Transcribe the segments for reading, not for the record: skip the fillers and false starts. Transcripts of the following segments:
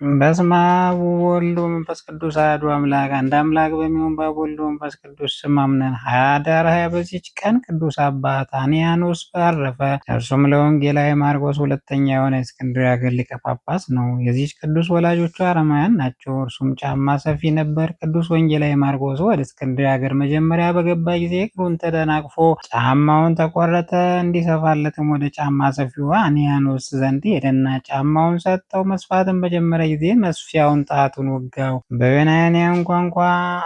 በስመ አብ ወወልድ ወመንፈስ ቅዱስ አሐዱ አምላክ። አንድ አምላክ በሚሆን በአብ ወልድ ወመንፈስ ቅዱስ ስም አምነን ኅዳር 20 በዚች ቀን ቅዱስ አባት አንያኖስ አረፈ። እርሱም ለወንጌላዊ ማርቆስ ሁለተኛ የሆነ የእስክንድርያ አገር ሊቀ ጳጳስ ነው። የዚች ቅዱስ ወላጆቹ አረማውያን ናቸው። እርሱም ጫማ ሰፊ ነበር። ቅዱስ ወንጌላዊ ማርቆስ ወደ እስክንድርያ አገር መጀመሪያ በገባ ጊዜ እግሩን ተደናቅፎ ጫማውን ተቆረጠ። እንዲሰፋለትም ወደ ጫማ ሰፊው አንያኖስ ዘንድ ሄደና ጫማውን ሰጠው። መስፋትን በጀመረ ጊዜ መስፊያውን ጣቱን ወጋው። በዮናንያን ቋንቋ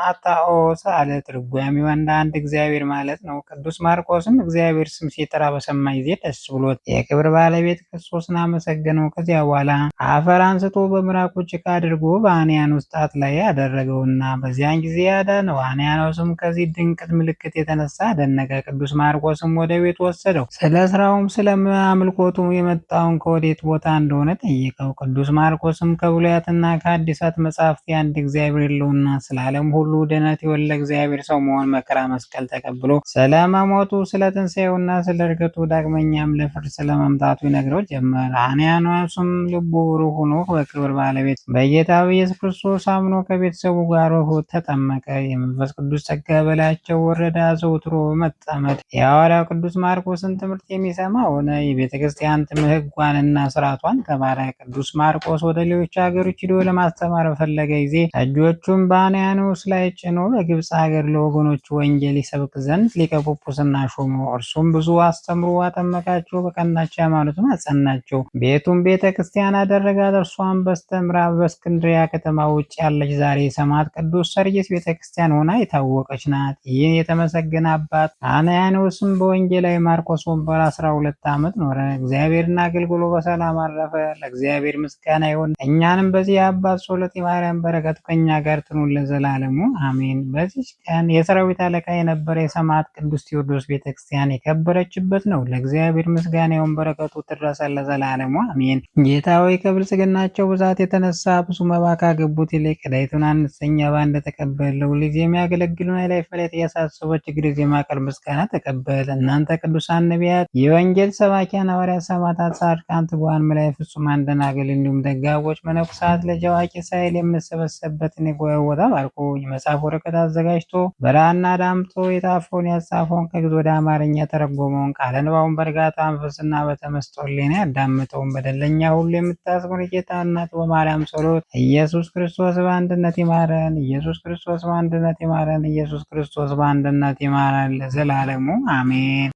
አታኦስ አለ። ትርጓሜው እንደ አንድ እግዚአብሔር ማለት ነው። ቅዱስ ማርቆስም እግዚአብሔር ስም ሲጠራ በሰማ ጊዜ ደስ ብሎት የክብር ባለቤት ክርስቶስን አመሰገነው። ከዚያ በኋላ አፈር አንስቶ በምራቁ ጭቃ አድርጎ በአንያኖስ ጣት ላይ አደረገውና በዚያን ጊዜ አዳነው። አንያኖስም ከዚህ ድንቅ ምልክት የተነሳ አደነቀ። ቅዱስ ማርቆስም ወደ ቤቱ ወሰደው። ስለ ስራውም ስለ አምልኮቱ የመጣውን ከወዴት ቦታ እንደሆነ ጠየቀው። ቅዱስ ማርቆስም ከብሉያትና ከአዲሳት መጻሕፍት የአንድ እግዚአብሔር የለውና ስለ ዓለም ሁሉ ድነት የወለ እግዚአብሔር ሰው መሆን መከራ መስቀል ተቀብሎ ስለ መሞቱ ስለ ትንሣኤውና ስለ እርገቱ ዳግመኛም ለፍርድ ስለመምጣቱ ይነግረው ጀመር። አንያኖስም ልቡ ብሩህ ሆኖ በክብር ባለቤት በጌታ በኢየሱስ ክርስቶስ አምኖ ከቤተሰቡ ጋር ተጠመቀ። የመንፈስ ቅዱስ ጸጋ በላያቸው ወረደ። አዘውትሮ በመጠመድ የሐዋርያው ቅዱስ ማርቆስን ትምህርት የሚሰማ ሆነ። የቤተ ክርስቲያን ሕጓንና ስርዓቷን ተማረ። ቅዱስ ማርቆስ ወደ ሌሎች ሀገሮች ሂዶ ለማስተማር በፈለገ ጊዜ እጆቹን በአንያኖስ ላይ ጭኖ በግብፅ ሀገር ለወገኖቹ ወንጌል ይሰብክ ዘንድ ሊቀ ጵጵስና ሾመው። እርሱም ብዙ አስተምሮ አጠመቃቸው፣ በቀናች ሃይማኖትም አጸናቸው። ቤቱም ቤተ ክርስቲያን አደረጋት። እርሷም በስተ ምዕራብ በእስክንድርያ ከተማ ውጭ ያለች ዛሬ ሰማዕት ቅዱስ ሰርጊስ ቤተ ክርስቲያን ሆና የታወቀች ናት። ይህ የተመሰገነ አባት አንያኖስም በወንጌላዊ ማርቆስ ወንበር 12 ዓመት ኖረ። እግዚአብሔርን አገልግሎ በሰላም አረፈ። ለእግዚአብሔር ምስጋና ይሁን። እኛንም በዚህ አባት ጸሎት የማርያም በረከቱ ከእኛ ጋር ትኑር ለዘላለሙ አሜን። በዚች ቀን የሰራዊት አለቃ የነበረ የሰማዕት ቅዱስ ቴዎድሮስ ቤተክርስቲያን የከበረችበት ነው። ለእግዚአብሔር ምስጋና ይሁን፣ በረከቱ ትድረሰን ለዘላለሙ አሜን። ጌታ ሆይ ከብልጽግናቸው ብዛት የተነሳ ብዙ መባ ካገቡት ይልቅ ዕዳይቱን አነስተኛ መባ እንደተቀበለ ሁልጊዜ የሚያገለግሉን ላይ ፈለጥ እያሳሰበች ጊዜ የማቀርብ ምስጋና ተቀበል። እናንተ ቅዱሳን ነቢያት፣ የወንጌል ሰባኪያን ሐዋርያት፣ ሰማዕታት፣ ጻድቃን፣ ትጉሃን መላእክት፣ ፍጹማን ደናግል፣ እንዲሁም ደጋጎች መነኮሳት ልጅ አዋቂ ሳይል የምሰበሰብበትን የጉባኤ ቦታ ባርኮ የመጽሐፍ ወረቀት አዘጋጅቶ በራና ዳምጦ የጻፈውን ያጻፈውን ከግዕዝ ወደ አማርኛ የተረጎመውን ቃለ ንባቡን በእርጋታ መንፈስና በተመስጦ ሕሊና ያዳመጠውን በደለኛ ሁሉ የምታስምር ጌታ እናቱ በማርያም ጸሎት ኢየሱስ ክርስቶስ በአንድነት ይማረን። ኢየሱስ ክርስቶስ በአንድነት ይማረን። ኢየሱስ ክርስቶስ በአንድነት ይማረን ለዘላለሙ አሜን።